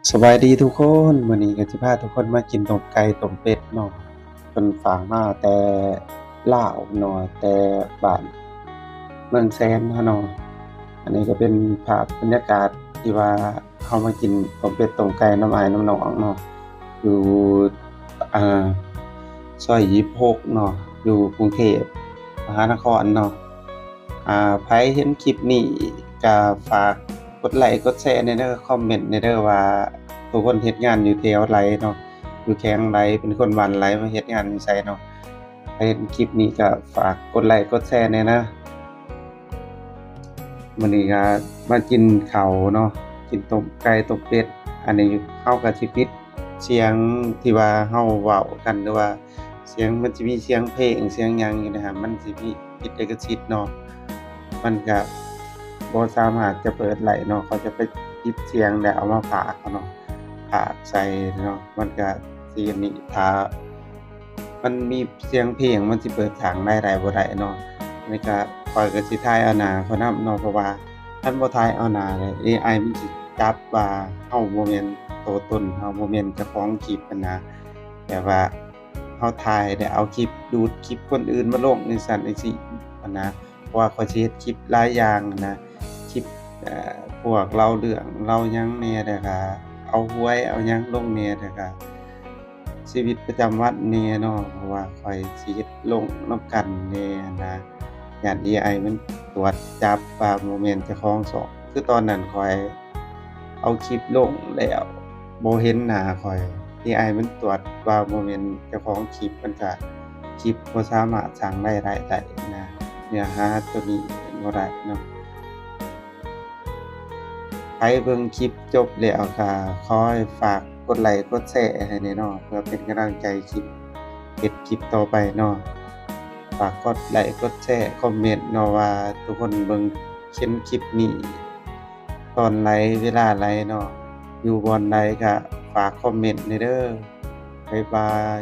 ສະບາຍດີທຸກຄົນ, ມື້ນີ້ກໍຊິພາທຸກຄົນມາກິນຕົ້ມໄກ່ຕົ້ມເປັດເນາະ, ເພິ່ນຝາກມາແຕ່ລາວເນາະ, ແຕ່ບ້ານເມືອງແສນເຮົາເນາະ. ອັນນີ້ກໍເປັນພາບບັນຍາກາດທີ່ວ່າເຮົາມາກິນຕົ້ມເປັດຕົ້ມໄກ່ນຳອ້າຍນຳນ້ອງເນາະ, ຢູ່ ອ່າ ຊອຍຊາວຫົກເນາະ, ຢູ່ກຸງເທບມະຫານະຄອນເນາະ. ອ່າ ໃຜເຫັນຄລິບນີ້ກໍຝາກກົດໄລກົດແຊແດ່ເດີ, ຄອມເມັນແດ່ເດີວ່າທຸກຄົນເຮັດງານຢູ່ແຖວໃດເນາະ, ຢູ່ແຂວງໃດ, ເປັນຄົນບ້ານໃດ, ມາເຮັດງານຢູ່ໃສເນາະ. ໃຜເຫັນຄລິບນີ້ກໍຝາກກົດໄລກົດແຊແດ່ນະ. ມື້ນີ້ກໍມາກິນເຂົ້າເນາະ, ກິນຕົ້ມໄກ່ຕົ້ມເປັດ. ອັນນີ້ເຮົາກໍຊິປິດສຽງທີ່ວ່າເຮົາເວົ້າກັນ ຫຼືວ່າສຽງ ມັນຊິມີສຽງເພງສຽງຫຍັງຢູ່ນະ, ມັນຊິມີ ຕິດລິຂະສິດເນາະ, ມັນກະບໍ່ສາມາດຈະເປີດໄດ້ເນາະ. ເຂົາຈະໄປປິດສຽງແລ້ວເອົາມາພາກເນາະ, ພາກໃສ່ເນາະ, ມັນກະຊິອັນນີ້ ຖ້າມັນມີສຽງເພງ ມັນຊິເປີດສ້າງລາຍໄດ້ບໍ່ໄດ້ເນາະ. ແລ້ວກະຂ້ອຍກະຊິຖ່າຍເອົາໜ້າເຂົານຳເນາະ, ເພາະວ່າຄັນບໍ່ຖ່າຍເອົາໜ້າ ເອໄອ ມັນຊິຈັບວ່າເຮົາບໍ່ແມ່ນໂຕຕົນ, ເຮົາບໍ່ແມ່ນເຈົ້າຂອງຄລິບຫັ້ນນະ, ແບບວ່າ ເຮົາຖ່າຍແລ້ວເອົາຄລິບ ດູດຄລິບຄົນອື່ນມາລົງຈັ່ງຊັ້ນຈັ່ງຊີ້ຫັ້ນນະ. ເພາະວ່າຂ້ອຍຊິເຮັດຄລິບຫຼາຍຢ່າງຫັ້ນນະ, ຄລິບ ເອີ ພວກເລົ່າເລື່ອງເລົ່າຫຍັງແດ່, ແລ້ວກະເອົາຫວຍເອົາຫຍັງລົງແດ່, ແລ້ວກະຊີວິດປະຈຳວັນແດ່ເນາະ, ເພາະວ່າຂ້ອຍຊິເຮັດລົງນຳກັນແດ່ຫັ້ນນະ. ຢ້ານເອໄອມັນຕວດຈັບວ່າບໍ່ແມ່ນເຈົ້າຂອງຊ່ອງ. ຄືຕອນນັ້ນຂ້ອຍ ເອົາຄລິບລົງແລ້ວບໍ່ເຫັນໜ້າຂ້ອຍ, ເອໄອມັນຕວດວ່າບໍ່ແມ່ນເຈົ້າຂອງຄລິບ, ມັນກະ ຄລິບບໍ່ສາມາດສ້າງລາຍໄດ້ໄດ້ນະ, ເນື້ອຫາໂຕນີ້ບໍ່ໄດ້ເນາະ. ໃຜເບິ່ງຄລິບຈົບແລ້ວກະຂໍໃຫ້ຝາກກົດໄລກົດແຊໃຫ້ແດ່ເນາະ, ເພື່ອເປັນກຳລັງໃຈຄລິບ ເຮັດຄລິບຕໍ່ໄປເນາະ. ຝາກກົດໄລກົດແຊ ຄອມເມັນເນາະ ວ່າທຸກຄົນເບິ່ງ ເຫັນຄລິບນີ້ ຕອນໃດເວລາໃດເນາະ, ຢູ່ບ່ອນໃດກະຝາກຄອມເມັນແດ່ເດີ. ບາຍບາຍ.